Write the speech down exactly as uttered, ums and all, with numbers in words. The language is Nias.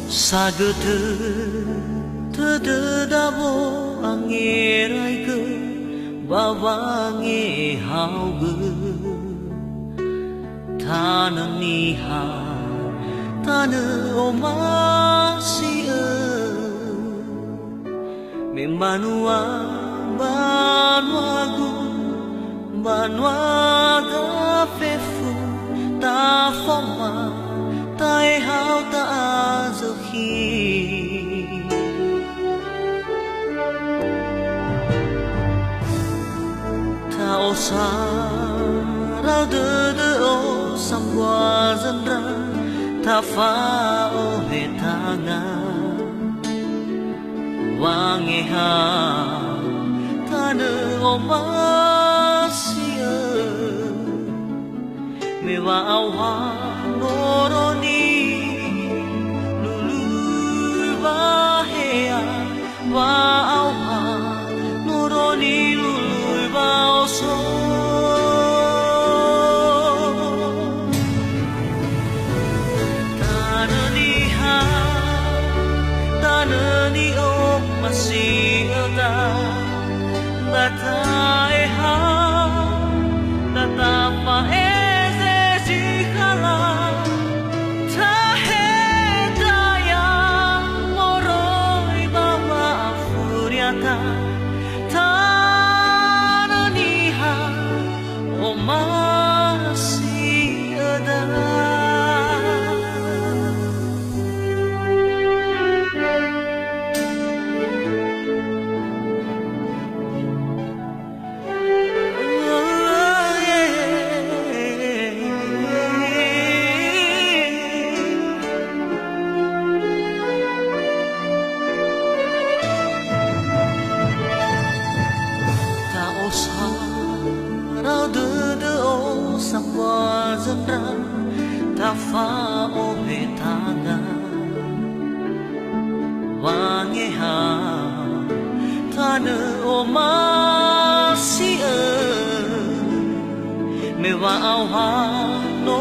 Sagötö tödöda wo'angeraigö ba wangehaogö. Tanö Niha, tanö omasi'ö. Me mbanua, mbanuagu, mbanuaga fefu, tafaoma, ta'ehao, ta'azökhi. Ta'osara dödö'ö sambua zöndra, tafa'ohe tanga. Wangeha tanö omasi'ö, me wa'aoha noroni lului wahea, wa'aoha noroni lului wa'oso. Tanö Niha, tanö ni'omasi'öda, ba ta'ehao, ba tafa'eze zi khala, tahedaya moroi ba wa'afuriata, tanö Niha, omasi'öda. Ta'osara dödö'ö sambua zöndra, tafa'ohe tanga. Wangeha tanö omasi'ö, me wa'aoha no